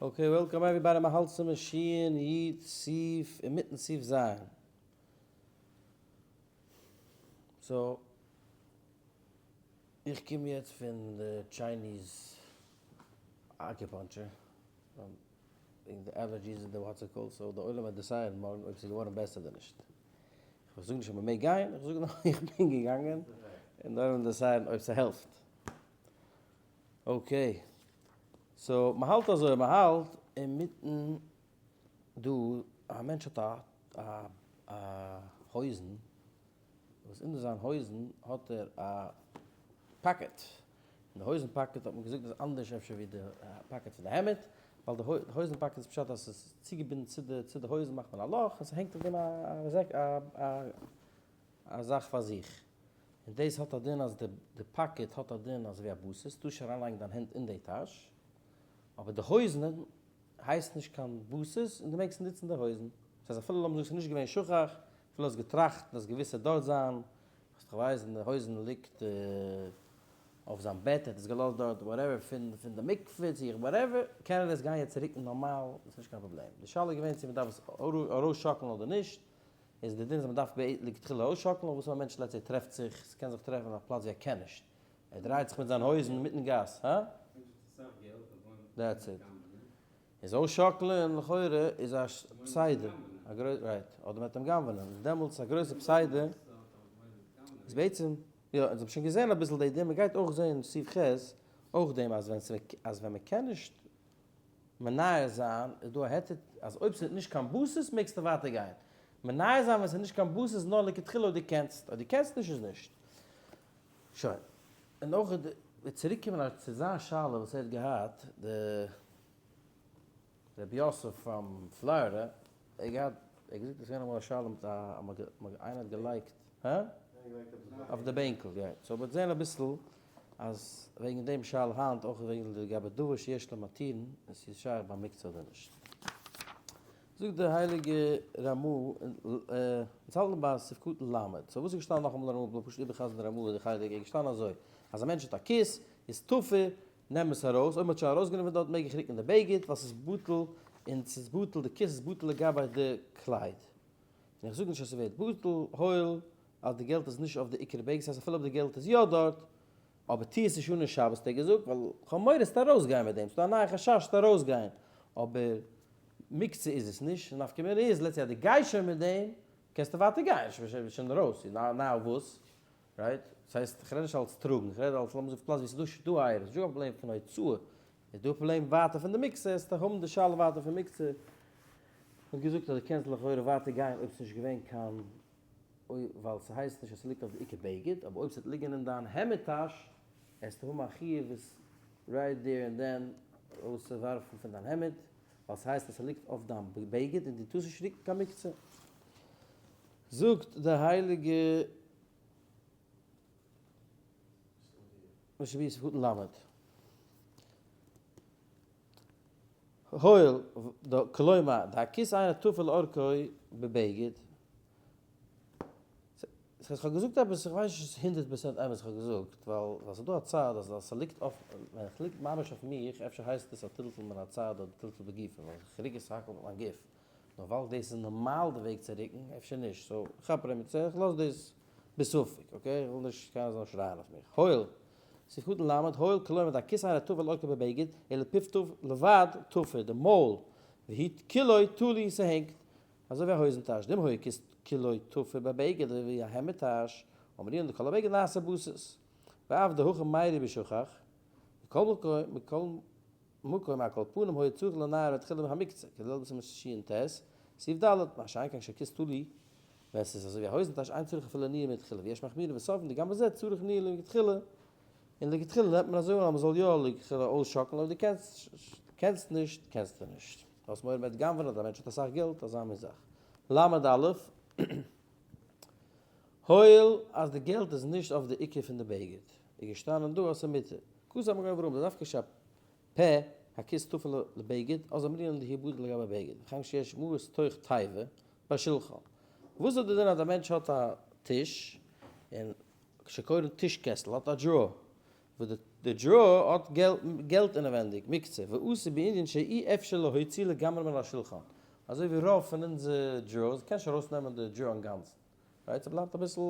Okay, welcome everybody, מ'האלט צום שין יוד סעיף אינמיטן סעיף ז'. So, איך קום יעצט פון די Chinese acupuncture, וועגן די allergies און די what's it called, so די עולם וועט decide ן מארגן אויב ס'איז געווארן בעסער אדער נישט. איך זאג נישט אז מ'מעג גיין, איך זאג נאר איך בין געגאנגען, און די עולם וועט decide ן אויב ס'העלפט. Okay, so מ'האלט אזוי, מ'האלט אינמיטן דא, א מענטש האט א א הויזן, וואס אונטער זיין הויזן האט ער א pocket, און די הויזן pocket האט מען געזאגט איז אנדערש אפשר ווי די pocket פון די העמד, ווייל די הויזן pocket איז פשט אז ס'איז צוגעבינדן צו די צו די הויזן מאכט מען א לאך און ס'הענגט אויף דעם א א זאך פאר זיך. און דאס האט א דין אז די pocket האט א דין אזויווי א בסיס, טארסט נישט אריינלייגן דיין הענט אין די טאש, אבער די הויזן הייסט נישט קיין בסיס און דו מעגסט נוצן די הויזן. דאס הייסט אפילו לאמיר זאגן ס'איז נישט געווען שכח, אפילו האסט געטראכט אז געוויס וועט דארט זיין, וואס איך ווייס אין די הויזן ליגט אויף זיין בעט, ער האט עס געלאזט דארט whatever פון פון די מקווה צו איך whatever, קען ער עס גיין יעצט רוקן נארמאל, דאס איז נישט קיין פראבלעם. די שאלה איז געווען צו מ'דארף עס ארויסשאקלן אדער נישט, איז די דין אז מ'דארף לכתחילה אויסשאקלן, אבער וואס אויב א מענטש let's say טרעפט זיך, ס'קען זיך טרעפן אין א פלאץ ווי ער קען נישט, ער דרייט זיך מיט זיין הויזן אינמיטן גאס, הא? That's it. איז אויסשאקלען לכאורה איז א פסידה, א גרוי right, אדער מ'וועט אים גנב'נען, איז דעמאלטס א גרויסע פסידה, איז בעצם, יא, אונז האבן שוין געזען אביסל די דין, מ'גייט אויך זען סעיף ח' אויך דעם אז ווען אז ווען מ'קען נישט מנער זיין איז דא א היתר אז אויב ס'איז נישט קיין בסיס מעגסטו ווייטער גיין. מנער זיין ווען ס'איז נישט קיין בסיס איז נאר לכתחילה אויב דו קענסט, אויב דו קענסט נישט איז נישט. שוין. און אויך וועט צוריק קומען צו זיין שאלה וואס ער האט געהאט, די רבי יוסף from פלארידע, ער האט געהאט, ער האט געזאגט עס איז געווען אמאל א שאלה מיט א, איינער האט געלייגט, הא? אויף די בענקל, יא. So מ'וועט זען אביסל אז וועגן דעם שאלה היינט אויך וועגן לגבי דבר שיש לו מתירין, און ס'איז שייך ביי מוקצה אדער נישט. זאגט דער הייליגער רמא, אונז האלטן ביי סעיף קטן ל', so וואס איז געשטאנען נאכאמאל רמא, כ'וועל פשוט איבערחזר'ן די רמא די חלק, איז געשטאנען אזוי, אז א מענטש האט א כיס, איז תפור, נעם עס ארויס, אויב מ'האט שוין ארויסגענומען פון דארט מעג איך רוקן די בגד, ווייל ס'איז בטל, און ס'איז בטל, די כיס איז בטל לגבי די קלייד. און איך זאג נישט אז ס'ווערט בטל, הואיל אז די געלט איז נישט אויף די עיקר בגד, ס'הייסט אפילו אויב די געלט איז יא דארט, אבער טוה עס נישט אן אין שבת האט ער געזאגט, ווייל כ'האב מורא ס'וועט ארויסגיין מיט דעם, ס'דא א נייע חשש ס'וועט ארויסגיין, אבער מוקצה איז עס נישט, און נפקא מינה איז, let's say אז דו גייסט שוין מיט דעם, קענסטו ווייטער גיין, שוין שוין ארויס, now וואס? Right? ס'הייסט, כ'רעד נישט אלס טראגן, כ'רעד אלס לאמיר זאגן פלאץ ווי ס'איז דא דא עירוב, ס'איז נישטא קיין פראבלעם פון הוצאה, איז דא א פראבלעם ווייטער פון די מוקצה, עסטו האבן די שאלה ווייטער פון מוקצה, מ'האט געזאגט אז דו קענסט לכאורה ווייטער גיין אויב ס'נישט געווען קיין ווייל ס'הייסט נישט אז ס'ליגט אויף די עיקר בגד, אבער אויב ס'וועט ליגן אין דיין העמד טאש, עסטו האבן א חיוב עס right there and then ארויסצואווארפן פון דיין העמד, ווייל ס'הייסט אז ס'ליגט אויף דיין בגד און דו טארסט נישט רוקן קיין מוקצה. זאגט די הייליגע משנה ברורה סעיף קטן ל'. הואיל כלומר דהכיס אינו תפור לאורכו בבגד. ס'הייסט כ'האב געזאגט עפעס, איך ווייס נישט הונדרעט פראצענט אמת כ'האב געזאגט, ווייל ס'איז דא א צד אז אז ס'ליגט אויף, ווען עס ליגט ממש אויף מיך, אפשר הייסט עס א טלטול מן הצד אדער טלטול בגופו, ווייל איך רוק עס סך הכל מיט מיין גוף, נאר ווייל דאס איז נארמאל די וועג צו רוקן, אפשר נישט, so כאפ ארום מיט איך לאז דאס בספק, okay? איך וויל נישט קיינער זאל שרייען אויף מיך. הואיל, סעיף קטן ל', הואיל כלומר דהכיס אינו תפור לאורכו בבגד, אלא פיו תפור לבד תפור, די מויל, והוא כולו תלוי ס'הענגט, אזוי ווי א הויזן טאש, דאם היה כיס כולו תפור בבגד, אזוי ווי א העמד טאש, אמרינן דכל הבגד נעשה בסיס, ואף דהכא מיירי בשכח, מכל מקום, מכל מקום על כל פנים היה צריך לנער מתחילה מהמקצה, כדלהלן בסימן ש"ט, סעיף ד', מה שאין כן כשהכיס תלוי, ווען ס'איז אזוי ווי א הויזן טאש אין צריך אפילו ניעור מתחילה, ויש מחמירין וסוברין דגם בזה צריך ניעור לכתחילה, און לכתחילה נעמט מען אזוי אן אז מ'זאל יא לכתחילה אויסשאקלן, אויב דו קענסט קענסט נישט קענסטו נישט. האסט מורא מ'וועט גנב'ענען אדער א מענטש האט אסאך געלט, אזא מין זאך. ל' הואיל אז די געלט איז נישט אויף די עיקר פון די בגד, איז געשטאנען דא אז ס'איז מותר. כתב מגן אברהם דדווקא שהפה הכיס תפל לבגד, אז אמרינן דהוא בטל לגבי בגד, וכן כשיש מעות תוך תיבה בשולחן. וואס איז די דין אז א מענטש האט א טיש, און שקורין טיש קעסטל, האט א drawer, וואס די. די drawer האט געלט אינעווענדיג, מוקצה, ואסור בענין שאי אפשר להוציא לגמרי מן השולחן, אזוי ווי רוב פון אונזער drawers, קענסט נישט ארויסנעמען די drawer אינגאנצן, right? ס'בלייבט אביסל,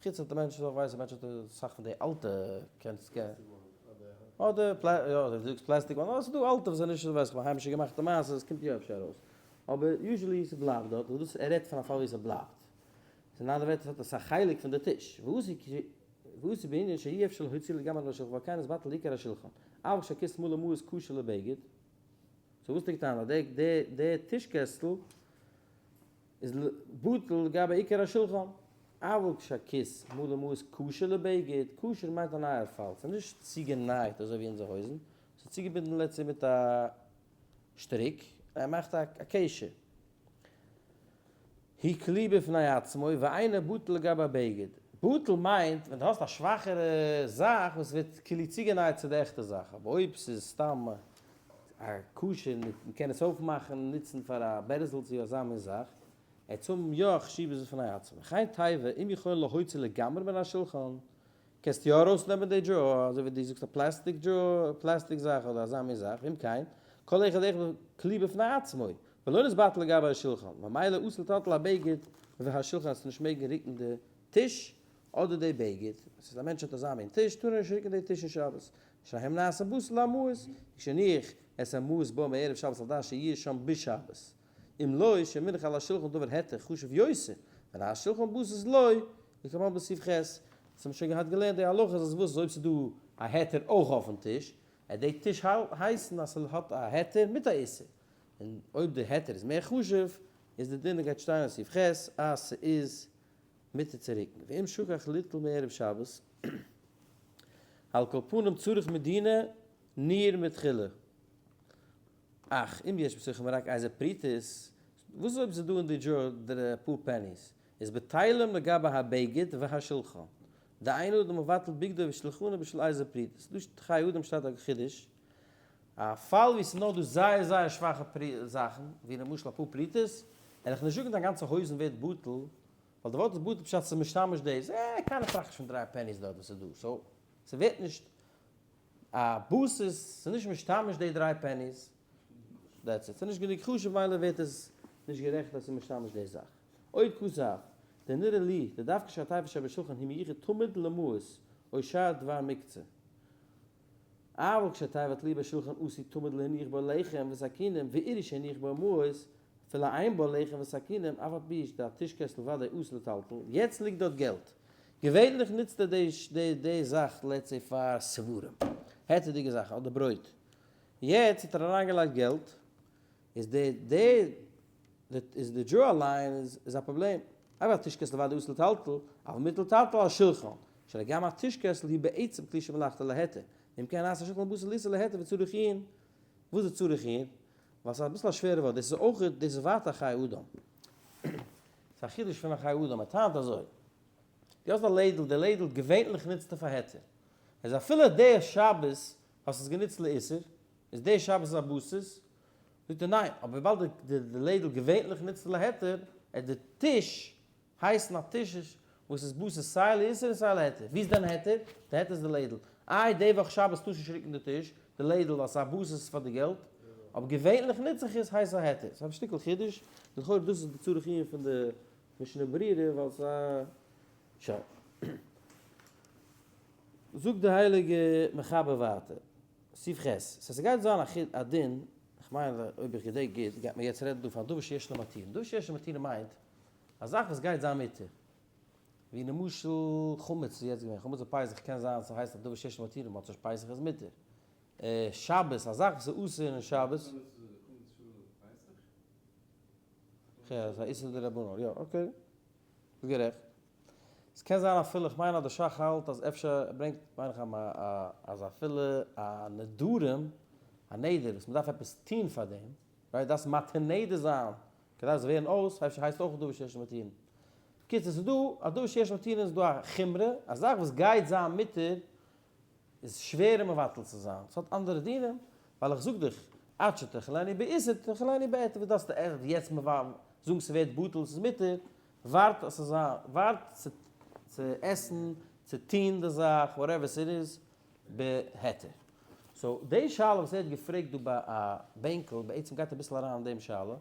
חוץ אז די מענטש, איך ווייס א מענטש האט אסאך פון די אלטע, קענסט אדער יא אזוי ווי דו זאגסט פלעסטיק וואן, אדער ס'איז דא אלטע וואס זענען נישט ווייס איך וואס היימישע געמאכטע מעשה, עס קומט יא אפשר ארויס, אבער usually ס'בלייבט דארט, דאס ער רעדט פון א פאל ווי ס'בלייבט, אין אנדערע ווערטער ס'האט עס א חלק פון די טיש, ואסור בענין שאי אפשר להוציא לגמרי מן השולחן ועל כן נתבטל עיקר השולחן, אבל כשהכיס מלא מעות כשר לבגד, so וואס ליגט איין אז די די טיש קעסטל איז בטל לגבי עיקר השולחן, אבל כשהכיס מלא מעות כשר לבגד, כשר מיינט א נייער פאל, ס'איז נישט צוגענייט אזוי ווי אונזער הויזן, ס'איז צוגעבינדן let's say מיט א שטריק, ער מאכט א קשר. הוא כלי בפני עצמו ואינו בטל לגבי הבגד. בטל מיינט ווען דו האסט א שוואכערע זאך וואס ווערט כאילו צוגענייט צו די עכטע זאך, אבער אויב ס'איז סתם א כשר מיט מ'קען עס אויפמאכן און נוצן פאר א בערזל צו אזא מין זאך, ער האט יא חשיבות בפני עצמו. וכן תיבה אם יכולין להוציא לגמרי מן השולחן, קענסט יא ארויסנעמען די drawer, אזוי ווי דו זאגסט א פלעסטיק drawer, פלעסטיק זאך אדער אזא מין זאך, ואם כן, כל אחד ואחד כלי בפני עצמו, ולא נתבטל לגבי השולחן, ממילא אסור לטלטל הבגד והשולחן אז נישט מעגן רוקן די טיש אדער די בגד, עס איז א מענטש האט אזא מין טיש טאר ער נישט רוקן די טיש אין שבת, שהם נעשה בשר למעות, שהניח את המעות בו מערב שבת על דעת שיהיה שם בשבת, אם לא, שמונח על השולחן דבר היתר חשוב יותר, ונעשה שולחן בסיס לא, וכמובן בסעיף ח', דאס האבן מיר שוין געהאט געלערנט די הלכות אז וואס איז אויב ס'איז דא א היתר אויך אויפן טיש, עט די טיש הייסן אז ס'האט א היתר מיט א איסור, און אויב די היתר איז מער חשוב, איז די דין גייט שטיין אין סעיף ח' אז ס'איז מותר צו רוקן, ואם שכח ליטול מערב שבת, על כל פנים צריך מדינה נייר מתחילה. אך, אם יש בתוכם רק איזה פרוטות, וואס איז אויב ס'איז דא אין די drawer אפאר pennies, איז בטלים לגבי הבגד והשולחן, דאין אדם מבטל בגדו ושולחנו בשביל איזה פרוטות, דא שטייט חיי אדם שטייט א חידוש, א פאל ווי ס'איז נאר דא זייער זייער שוואכע זאכן, ווי למשל אפאר פרוטות, וועל איך נישט זאגן דיין גאנצע הויזן ווערט בטל, ווייל די ווארט איז בטל פשט ס'איז משתמש דאס, אה, קיינער טראכט נישט פון דריי pennies דארט וואס איז דא, so ס'ווערט נישט א בסיס, ס'איז נישט משתמש די דריי pennies, that's it, ס'איז נישט גענוג חשוב ממילא ווערט עס נישט גערעכנט אז ס'איז משתמש די זאך. עוד כתב, דנראה לי, דדווקא שהתיבה שבשולחן היא מיוחד תמיד למעות או שאר דבר מוקצה. אבל כשהתיבה תלויה בשולחן עשוי תמיד להניח בו לחם וסכינים ואירע שהניח בו מעות אפילו אין בו לחם וסכינים אף על פי שהטיש קעסטל ודאי אסור לטלטל, יעצט ליגט דארט געלט. געווענליך נוצט ער די זאך let's say פאר ספרים, היתר'דיגע זאכן אדער ברויט. יעצט האט ער אריינגעלייגט געלט, איז די די איז די drawer אליין איז א פראבלעם. אבל הטיש קעסטל ודאי אסור לטלטל, אבל מותר לטלטל השולחן, שהרי גם הטיש קעסטל היא בעצם כלי שמלאכתו להיתר, ואם כן נעשה שולחן בסיס לאיסור להיתר וצריך עיון. וואס איז צריך עיון? ווייל ס'איז אביסל א שווערע ווארט, דאס איז אויך, דאס איז ווייטער חיי אדם. ס'איז א חידוש פון א חיי אדם, ער טענה'ט אזוי, דו האסט א לעדל, די לעדל געווענליך נוצטו פאר היתר, איז אפילו די שבת האסט עס גענוצט לאיסור, איז די שבת איז א בסיס, זאגט ער ניין, אבער וויבאלד די לעדל געווענליך נוצטו להיתר, עט די טיש הייסן א טיש וואס איז בסיס סיי לאיסור און סיי להיתר. ווי איז דיין היתר? די היתר איז די לעדל. איי די וואך שבת טארסט נישט רוקן די טיש, די לעדל ווייל ס'איז א בסיס פאר די געלט, אבער געווענליך נוץ איך עס הייסט א היתר. ס'איז א שטיקל חידוש, לכאורה דאס איז די צריך עיון פון די משנה ברורה ווייל ס'איז א שוין. זאגט די הייליגע מחבר ווייטער, סעיף ח', סא ס'גייט זיין א דין, כ'מיין אויב איך געדענק גוט גייט מען יעצט רעדן דא פון א דבר שיש לו מתירין, דבר שיש לו מתירין מיינט א זאך וואס גייט זיין מותר, ווי למשל חמץ איז יעצט געווען, חמץ אויף פסח קען זיין ס'הייסט א דבר שיש לו מתירין, מוצאי פסח איז מותר, שבת, א זאך וואס איז אסור אין שבת. ס'איז א איסור דרבנן, יא okay, ביסט גערעכט. עס קען זיין אפילו, איך מיין אז די ש"ך האלט אז אפשר, ער ברענגט מיין איך אז אפילו א נדרים, א נדר וואס מ'דארף עפעס טוהן פאר דעם, right, דארפסט מתיר נדר זיין כדי עס זאל ווערן אויס, אפשר הייסט אויך דבר שיש מתירין. בקיצור, ס'איז דא א דבר שיש מתירין איז דא א חומרא, א זאך וואס גייט זיין מותר איז שווערער מבטל צו זיין, ס'האט אנדערע דינים, ווייל איך זאג דיך, עד שתאכילני באיסור תאכילני בהיתר, וואס דארפסטו יעצט זאגן ס'ווערט בטל ס'איז מותר, ווארט אז ס'זאל זיין, ווארט צו עסן, צו טון די זאך, whatever ס'איז. בהיתר. so די שאלה וואס ער האט געפרעגט דא ביי א בענקל, בעצם גייט אביסל אריין אין דעם שאלה.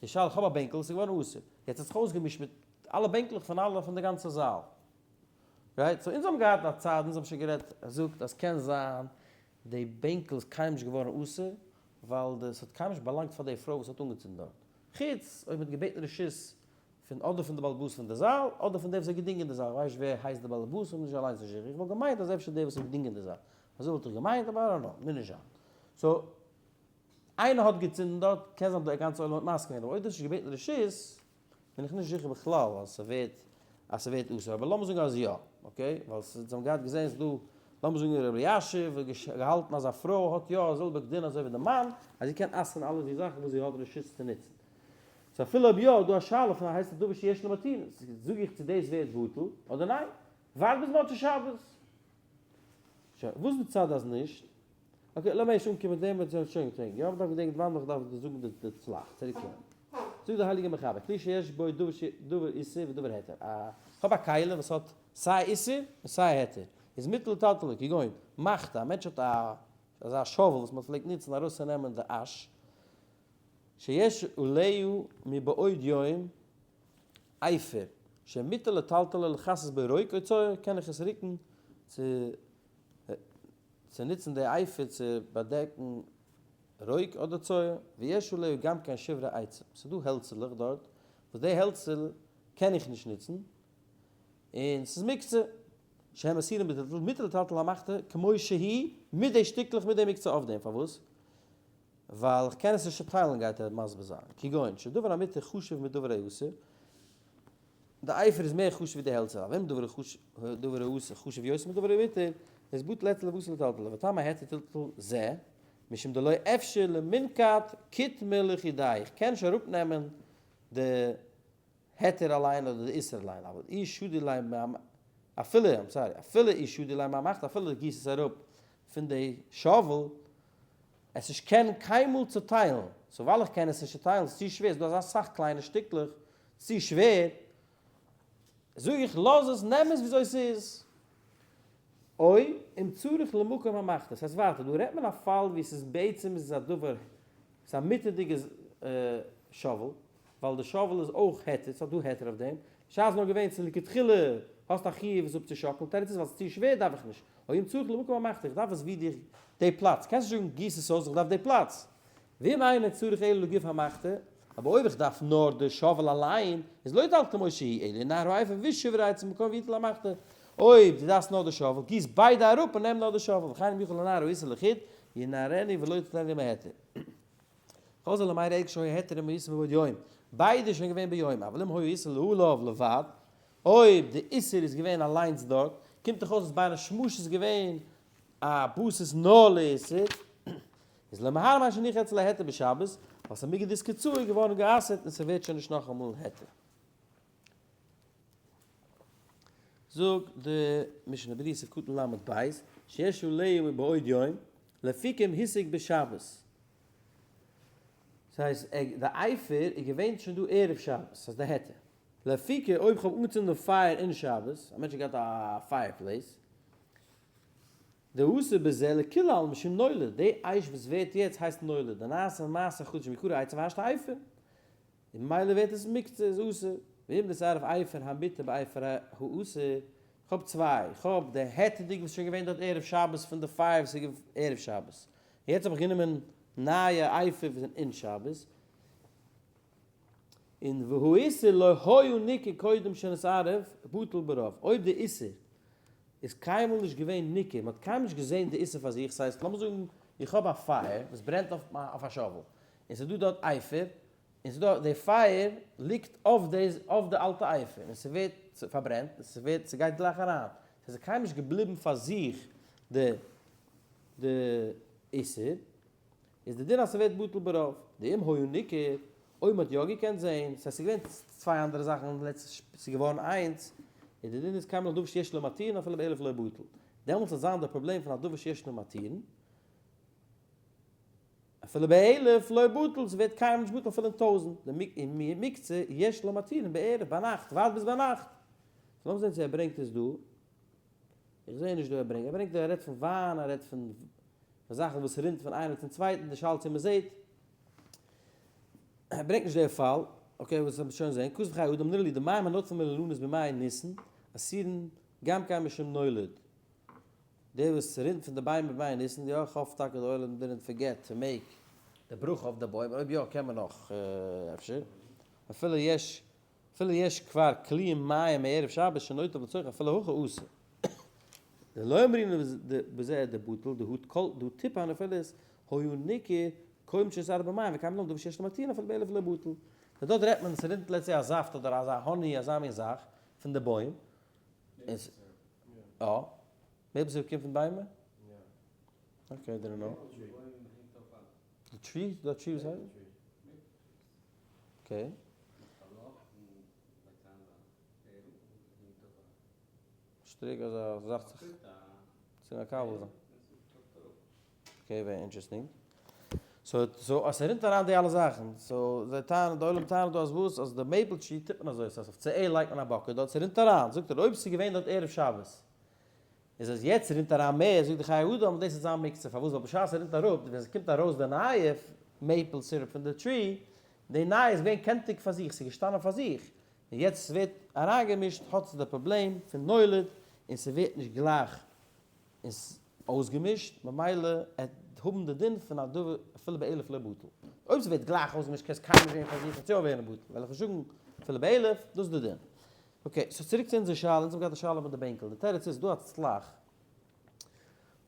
די שאלה, איך האב א בענקל, עס איז געווארן אסור. יעצט האט זיך אויסגעמישט מיט אלע בענקלעך פון אלע פון די גאנצע זאל. right? so אונז האבן געהאט א צד, אונז האבן שוין גערעדט, ער זאגט אז קען זיין די בענקל איז קיינמאל נישט געווארן אסור, ווייל די ס'האט קיינמאל נישט באלאנגט פאר די פרוי וואס האט אנגעצינדן דארט. חוץ אויב מ'האט געבעטן רשות פון אדער פון די בעל הבית פון די זאל, אדער פון די וואס האט געדינגען די זאל. איך ווייס נישט ווער הייסט די בעל הבית, איך בין נישט אליינס נישט זיכער. איך וואלט געמיינט אז אפשר דער וואס האט געדינגען די זאל. אזוי וואלט איך געמיינט, אבער I don't know, מוז נישט זיין. so, איינער האט געצינדן דארט, קען זיין די גאנצע עולם האט מסכים געווען, אבער אויב דו האסט נישט געבעטן רשות, בין איך נישט זיכער בכלל אז ס'ווערט אז ס'ווערט אסור, אבער לאמיר זאגן אז יא, okay, ווייל ס'איז האבן געהאט געזען ס'דא, לאמיר זאגן ר' אלישיב האט געהאלטן אז א פרוי האט יא זעלבע דין אזוי ווי די מאן, אז זי קען אסר'ן אלע די זאכן וואס זי האט רשות צו נוצן. so אפילו אויב יא, איז דא א שאלה פון הייסט א דבר שיש לו מתירין, זאג איך צו דאס ווערט בטל אדער ניין? ווארט ביז מוצאי שבת. שוין, וואס איז די צד אז נישט? okay, לאמיר ערשט אנקומען דעם וואס האט שוין געטרינקען. יא, מ'דארף געדענקען וואנען איך דארף זאגן די צלח, צוריק קומען. זאגט דער הייליגער מחבר, כלי שיש בו דבר איסור ודבר היתר. א, כ'האב א כלי וואס האט סיי איסור און סיי היתר. איז מותר לטלטלו, כגון, מחתה, א מענטש האט א אזא shovel וואס מ'פלעגט נוצן ארויסצונעמען די אש, שיש עליה מבעוד יום אפר, שמותר לטלטלו לכסות בו רוק או צואה, קען איך עס רוקן צו צו נוצן די אפר צו באדעקן רוק אדער צואה, ויש עליה גם כן שברי עצים, ס'איז דא העלצערלעך דארט, וואס די העלצער קען איך נישט נוצן, און ס'איז מוקצה, שהם אסורים בטלטול, מותר לטלטל המחתה כמו שהיא, מיט די שטיקלעך מיט די מוקצה אויף דעם, פארוואס? ווייל איך קען עס נישט צוטיילן גייט ער מסביר זיין, כגון שדבר המותר חשוב מדבר האסור, די אפר איז מער חשוב ווי די העלצער, אבער אם דבר האסור חשוב יותר מדבר המותר, איז בטל היתר ואסור לטלטלו, וטעם ההיתר טלטול זה, משום דלא אפשר למנקט קיטמא לחודיה, איך קען נישט אראפנעמען די היתר אליין אדער די איסור אליין, אבל אי שדי ליה אפילו, I'm sorry, אפילו אי שדי ליה מהמחתה, אפילו דו גיסט עס אראפ פון די shovel, עס נישט קענען קיינמאל צוטיילן, so ווייל איך קען עס נישט צוטיילן, ס'איז צו שווער, ס'איז דא אזא סאך קליינע שטיקלעך, צו שווער, זאג איך לאז עס, נעם עס וויאזוי ס'איז. או אם צריך למקום המחתה, ס'הייסט ווייטער, דא רעדט מען א פאל ווי ס'איז בעצם איז עס א דבר, ס'איז א מותר'דיגע shovel, ווייל די shovel איז אויך היתר, ס'האט דא היתר אויף דעם, שעה איז נאר געווען צו לכתחילה האסט א חיוב עס אפצושאקלן, תירוץ איז ווייל ס'איז צו שווער דארף איך נישט, או אם צריך למקום המחתה, איך דארף עס ווי די די פלאץ, קענסט נישט זאגן גיס עס אויס איך דארף די פלאץ, ואם אינו צריך אלא לגוף המחתה, אבער אויב איך דארף נאר די shovel אליין, איז לא יטלטל כמו שהיא, אלא ינער האפר ושברי העצים במקום ויטול המחתה, אויב דו דארפסט נאר די shovel, גיס ביידע אראפ און נעם נאר די shovel, וכן אם יכול לנער האיסור לחוד, ינערנו ולא יטלטלנו עם ההיתר. חזר למימרא ערק שהיה היתר עם האיסור מבעוד יום, ביידע איז שוין געווען ביום, אבל אם היה איסור לעליו לבד, אויב די איסור איז געווען אליינס דארט, קומט דאך אויס אז בין השמשות איז געווען א בסיס נאר לאיסור, איז לא מהר מה שהניח אצל ההיתר בשבת, ווייל ס'איז מיגו דאיתקצאי איז געווארן גע'אסר'ט און ס'ווערט שוין נישט נאכאמאל היתר. זאגט די משנה ברורה סעיף קטן ל' בית, שיש עליה מבעוד יום, לאפוקי אם הסיק בשבת. ס'הייסט די אפר איז געווען שוין דא ערב שבת, ס'הייסט די היתר. לאפוקי אויב כ'האב אנגעצינדן פייער אין שבת, א מענטש האט געהאט א fire place, דאסור בזה לכולי עלמא משום נולד, די אש וואס ווערט יעצט הייסט נולד, דנעשה מעשה חדש מעיקרא עצים והשתא אפר, און ממילא ווערט עס מוקצה איז אסור, ואם נתערב אפר המותר באפר האסור, כ'האב צוויי, כ'האב די היתר'דיג וואס איז שוין געווען דארט ערב שבת פון די פייער וואס איז ערב שבת, און יעצט האב איך גענומען נייע אפר וואס זענען אין שבת, און והאיסור לא היה ניכר קודם שנתערב בטל ברוב, אויב די איסור איז קיינמאל נישט געווען ניכר, מען האט קיינמאל נישט געזען די איסור פאר זיך, ס'הייסט לאמיר זאגן איך האב א פייער וואס ברענט אויף א shovel, און ס'איז דא דארט אפר, און ס'איז דא די פייער ליגט אויף די אויף די אלטע אפר, און ס'ווערט פארברענט, און ס'ווערט ס'גייט גלייך אריין, ס'איז קיינמאל נישט געבליבן פאר זיך די די איסור, איז די דין אז ס'ווערט בטל ברוב, דאם היה ניכר, אויב מ'האט יא געקענט זעהן, ס'הייסט ס'איז געווען צוויי אנדערע זאכן און לעצטנס ס'איז געווארן איינס, איז די דין איז קיינמאל א דבר שיש לו מתירין אפילו באלף לא בטל, דעמאלטס וועט זיין די פראבלעם פון א דבר שיש לו מתירין, אפילו באלף לא בטל, ס'ווערט קיינמאל נישט בטל אפילו אין טויזענט, מוקצה יש לו מתירין בערב, ביינאכט, ווארט ביז ביינאכט. לאמיר זעהן צו ער ברענגט עס דא. איך זעה נישט דא ער ברענגט, ער ברענגט ער רעדט פון וויין, ער רעדט פון זאכן וואס רינט פון איינער צום צווייטן, די שאלה צו מען זעט, ער ברענגט נישט די פאל, okay וואס וועט מען שוין זען, כתב חיי אדם נראה לי דמים הנוטפין מאילנות בימי ניסן, אסורין גם כן משום נולד, די וואס רינט פון די ביימער בימי ניסן, יא איך האף טאקע די עולם didn't forget to make די ברכה אויף די בוים, אויב יא קען מען נאך אפשר, אפילו יש אפילו יש כבר קלויים מים מערב שבת שנוטף לצורך אפילו הכי אסור. דלא אמרינן בזה דבטל דהא כל דהא טיפה הנופלת היה ניכר קודם שנתערב במים וקיימא לן דבר שיש לו מתירין אפילו באלף לא בטל. ווייל דארט רעדט מען ס'רינט let's say א זאפט אדער אזא honey אזא מין זאך פון די בוים. און ס. יא. maple syrup קומט פון ביימער? okay, didn't know. די tree? ס'דא א tree וואס הייסט? okay. שטריק אזא זאך צו צו מקבל זיין. okay, very interesting. so so אז ס'רינט אריין די אלע זאכן, so זיי טענה'ן, די עולם טענה'ט דא אז וואס? אז די maple tree טוט מען אזוי, ס'הייסט אויף צו א לייגט מען א bucket דארט, ס'רינט אריין, זאגט ער אויב ס'איז געווען דארט ערב שבת, איז אז יעצט רינט אריין מער, זאגט די חיי אדם, דאס איז זיין מוקצה, פארוואס? ווייל בשעת ס'רינט אראפ, ווען ס'קומט ארויס די נייע maple syrup פון די tree, די נייע איז געווען קענטיג פאר זיך, ס'איז געשטאנען פאר זיך, און יעצט ס'ווערט אריינגעמישט האט עס די פראבלעם פון נולד, און ס'ווערט נישט גלייך אויסגעמישט, ממילא עט האבן די דין פון א דבר אפילו באלף לא בטל. אויב ס'ווערט גלייך אויסגעמישט קען עס קיינמאל נישט ווערן פאר זיך און צו ווערן בטל, וועל איך נישט זאגן אפילו באלף, דאס איז די דין. okay, so צוריק צו אונזער שאלה, אונז האבן געהאט א שאלה מיט די בענקל, די תירוץ איז דא א צלח,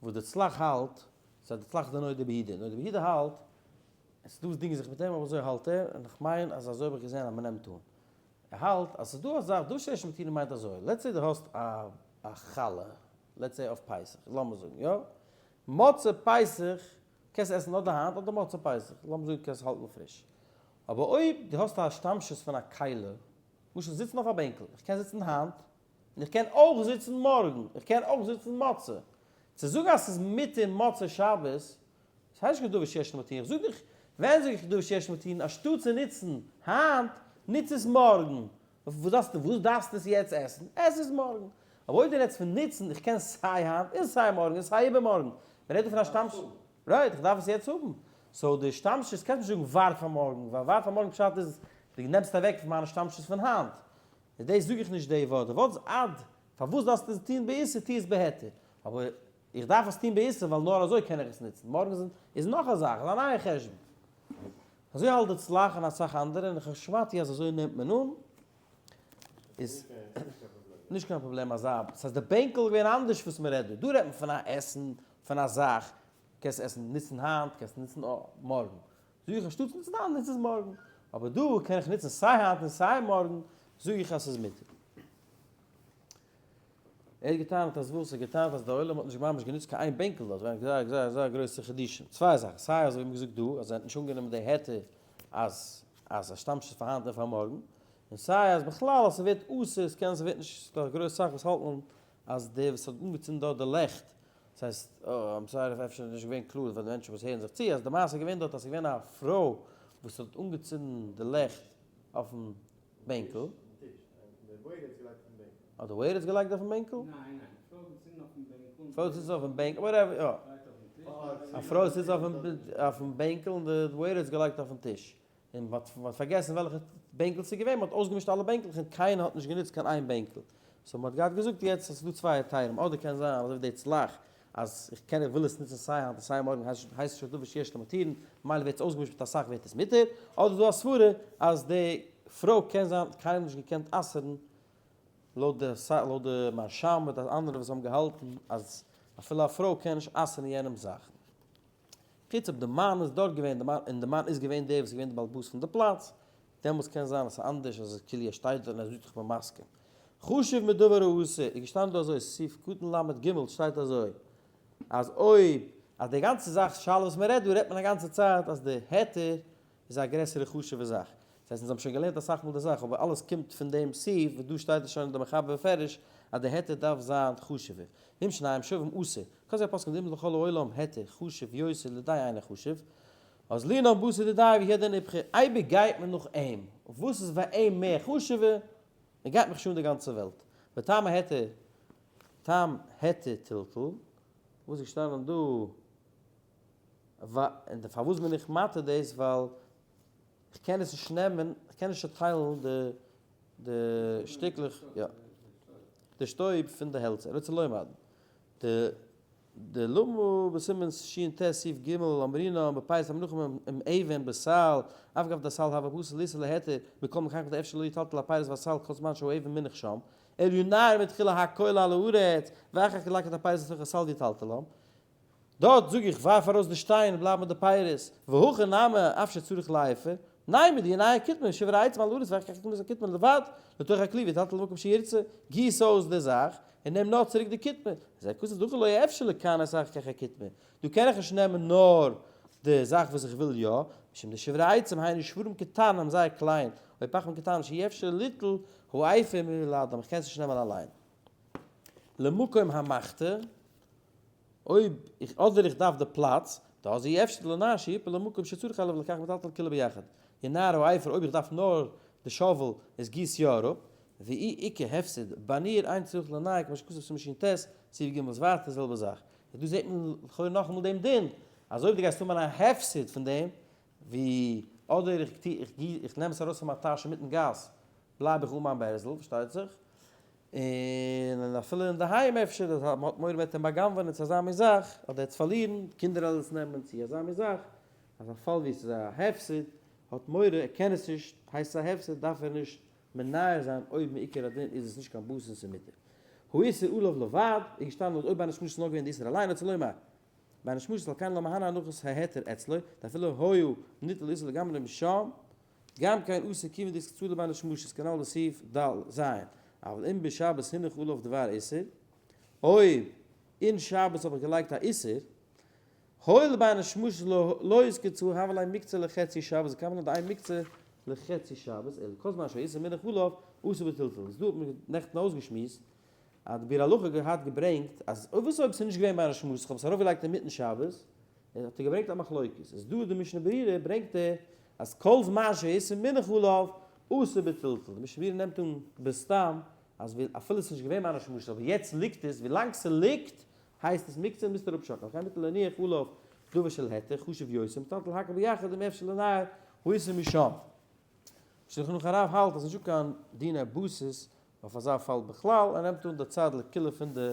וואס די צלח האלט, סא די צלח איז די נודע ביהודה, נודע ביהודה האלט, עס איז דא וואס דינגען זיך מיט אים אבער אזוי האלט ער, און איך מיין אז אזוי האב איך געזען אז מען נעמט אן, ער האלט אז ס'איז דא א זאך, דא שיש מתירין מיינט אזוי, let's say דו האסט א א חלה, let's say אויף פסח, לאמיר זאגן יא, מוצאי פסח קענסט עסן אדער היינט אדער מוצאי פסח, לאמיר זאגן קענסט האלטן פריש, אבער אויב דו האסט א השתמשות פון א כלי, למשל זיצן אויף א בענקל, איך קען זיצן היינט, און איך קען אויך זיצן מארגן, איך קען אויך זיצן מוצאי. צו זאגן אז ס'איז מותר מוצאי שבת, דאס הייסט נישט קיין דבר שיש מתירין, איך זאג דיך, ווען זאג איך דבר שיש מתירין, אנשטאט צו נוצן היינט, נוץ עס מארגן. וואס דארפסטו, וואס דארפסטו עס יעצט עסן? עס עס מארגן. אבער אויב דו רעדסט פון נוצן, איך קען סיי היינט און סיי מארגן און סיי איבערמארגן. מען רעדט דא פון א שטאם. right, איך דארף עס יעצט האבן. so די השתמשות קענסט נישט זאגן ווארט פאר מארגן, ווייל ווארט פאר מארגן פשט איז דו נעמסט אוועק פון מיינע השתמשות פון היינט. איז דאס זאג איך נישט די ווארט, די ווארט איז עד, פארוואס דארפסטו עס טון באיסור, טו עס בהיתר. אבער איך דארף עס טון באיסור ווייל נאר אזוי קען איך עס נוצן. מארגן איז נאך א זאך, איז א נייע חשבון. אזוי האלט די צלח און אסאך אנדערע, און איך שמעתי אז אזוי נעמט מען אן. איז נישט קיין פראבלעם אזא, ס'הייסט די בענקל איז געווען אנדערש וואס מ'רעדט דא, דא רעדט מען פון א עסן, פון א זאך, קענסט עסן נוצן היינט, קענסט נוצן מארגן, זאג איך אנשטאטס נוצן היינט נוץ עס מארגן, אבער דא קען איך נוצן סיי היינט און סיי מארגן, זאג איך אז ס'איז מותר. ער האט געטענה'ט אז וואס? ער האט געטענה'ט אז די עולם האט נישט ממש גענוצט קיין איין בענקל דארט, געווען זייער זייער זייער גרויסע חידושים, צוויי זאכן, סיי אזוי ווי מ'האט געזאגט דא אז ער האט נישט אנגענומען די היתר אז אז השתמשות פאר היינט און פאר מארגן, און סיי אז בכלל אז ס'ווערט אסור, ס'קען ס'ווערט נישט, ס'דא א גרויס סאך וואס האלטן אז דער וואס האט אנגעצינדן דארט די לעכט, ס'הייסט, I'm sorry אויב אפשר איז נישט געווען קלאר פאר די מענטשן וואס הערן זיך צו, אז די מעשה איז געווען דארט אז ס'איז געווען א פרוי וואס האט אנגעצינדן די לעכט אויפן בענקל. האט די waiter עס געלייגט אויפן בענקל? ניין ניין, א פרוי האט געצינדן אויפן בענקל. פרוי זיצט אויפן בענקל, whatever, יא. א פרוי זיצט אויפן בענקל און די waiter האט עס געלייגט אויפן טיש. און מען האט פארגעסן וועלכע בענקל ס'איז געווען, מען האט אויסגעמישט אלע בענקלעך און קיינער האט נישט גענוצט קיין איין בענקל. so מען האט געהאט געזאגט יעצט אז ס'איז דא צוויי היתרים, אדער קען זיין אזוי ווי די צלח אז איך קען איך וויל עס נוצן סיי היינט און סיי מארגן הייסט הייסט נישט דבר שיש לו מתירין, ממילא ווערט עס אויסגעמישט מיט אסאך ווערט עס מותר, אדער איז דא א סברה אז די פרוי קען זיין האט קיינמאל נישט געקענט אסר'ן לויט די לויט די מהרש"ם מיט אנדערע וואס האבן געהאלטן אז אפילו א פרוי קען נישט אסר'ן יענעמ'ס זאכן. חוץ אויב די מאן איז דארט געווען די מאן און די מאן איז געווען דער וואס איז געווען די בעל הבית פון די פלאץ, דעמאלטס קען זיין אז ס'איז אנדערש אז כאילו ער שטייט דארט און ער זאגט איך בין מסכים. חשוב מדבר האסור איז געשטאנען דא אזוי, סעיף קטן ל"ג שטייט אזוי, אז אויב אז די גאנצע זאך שאלה וואס מען רעדט דא רעדט מען א גאנצע צייט אז די היתר איז א גרעסערע חשוב'ע זאך. דאס הייסט אונז האבן שוין געלערנט אסאך מאל די זאך אבער אלעס קומט פון דעם סעיף וואס דא שטייט עס שוין אין די מחבר בפירוש אז די היתר דארף זיין חשוב'ער. ואם שניהם שווים אסור. כזה הפוסקים דאם לכל העולם היתר חשוב יותר לידי אינו חשוב. אז לינן בתר דידיה והוא הדין איפכא, אייביג גייט מען נאך אים. וואס איז ביי אים מער חשוב'ער? מען גייט מיך שוין די גאנצע וועלט. וטעם ההיתר. טעם היתר טלטול, וואס איז געשטאנען דא? און פארוואס בין איך מתיר דאס? ווייל איך קען עס נישט נעמען, איך קען נישט צוטיילן די די שטיקלעך, יא, די שטויב פון די העלצער, רוצה לומר, די די למה בסימן שט סעיף ג אמרינן בפירות המונחים עם אבן בסל, אף גב דסל הוה פסול לאיסור להיתר, מכל מקום דאפשר לא יטלטל הפירות והסל כל זמן שהאבן מונח שם, אלא ינער מתחילה הכל על הארץ, ואחר כך ילקט הפירות לתוך הסל ויטלטלם. דארט זאג איך ווארף ארויס די שטיין און בלייב מיט די פירות, והכא נמי אף שצריך לאפר, ניין מיט די ינער קטמא שברי עצים על הארץ ואחר כך יקטמו את הקטמא לבד לתוך הכלי ויטלטל למקום שירצה, גיס אויס די זאך און נעם נאר צוריק די קטמא, זה כתוב דהכא לא אפשר לכנס אחר כך הקטמא, דא קען איך נישט נעמען נאר די זאך וואס איך וויל יא, משום דשברי עצים היינו שברים קטנים זייער קליין, או פחמים קטנים שאי אפשר ליטול האפר מלבדם איך קען עס נישט נעמען אליין. למקום המחתה. אויב איך אדער איך דארף די פלאץ, דא אז אי אפשר לנער שיפול למקום שצריך אליו לכך מטלטל כולו ביחד. ינער האפר אויב איך דארף נאר די shovel איז גיס יא אראפ, ואי איכא הפסד בניר אין צריך לנער כמו שכתוב סימן שט, סעיף ג' איז ווייטער די זעלבע זאך. און דא זעט מען לכאורה נאכאמאל דעם דין, אז אויב דו גייסט האבן א הפסד פון דעם, ווי אדער איך טו איך גי איך נעם עס ארויס פון מיין טאש אינמיטן גאס, בלייב איך אן מיין בערזל, פארשטייט זיך, און אפילו אינדערהיים אפשר אז מען האט מורא מען וועט אים בא'גנב'ענען צו אזא מין זאך, אדער ער וועט פארלירן, קינדער וועלן עס נעמען צו אזא מין זאך, אז א פאל ווי עס איז א הפסד, האט מורא ער קען עס נישט, הייסט עס א הפסד, דארף ער נישט מנער זיין אויב מעיקר הדין איז עס נישט קיין בשר און ס'איז מותר. האיסור עליו לבד, איז געשטאנען אז אויב בין השמשות איז נאר געווען די איסור אליין, רוצה לומר, בין השמשות על כן לא מהנה הנחת ההיתר אצלו, דאפילו היה ניטל איסור לגמרי משם, גם כן אסור כיוון דאיתקצאי לבין השמשות כנל בסעיף ד ז, אבל אם בשבת הונח עליו דבר איסור, אויב אין שבת האב איך געלייגט א איסור, הואיל בין השמשות לא איתקצאי הוה ליה מוקצה לחצי שבת וכמה דאין מוקצה לחצי שבת אלא כל זמן שהאיסור מונח עליו אסור בטלטול, איז דא האט מען נעכטן אויסגעשמועסט אז די ביאור הלכה געהאט געברענגט אז אויב וואס אויב ס'איז נישט געווען בין השמשות איך האב עס ארויפגעלייגט אינמיטן שבת, האט ער געברענגט א מחלוקת, איז דא די משנה ברורה ברענגט ער אז כל זמן שהאיסור מונח עליו אסור בטלטול, די משנה ברורה נעמט אן בסתם אז אפילו ס'איז נישט געווען בין השמשות אבער יעצט ליגט עס, ווילאנג ס'ליגט הייסט עס מוקצה מוזטו אראפשאקלען, וכן מותר להניח עליו דבר של היתר חשוב יותר מטלטל הכל ביחד אם אפשר לנער האיסור משם. שלחן ערוך הרב האלט אז נישטא קיין דיני בסיס אויף אזא פאל בכלל, ער נעמט אן די צד לקולא פון די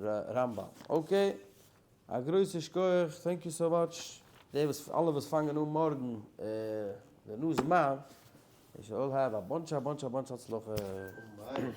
רמב ם. okay, א גרויסע שכוח, thank you so much. די וואס אלע וואס פאנגען אן מארגן די new זמן, they should all have a bunch a bunch a bunch הצלחה. אמן.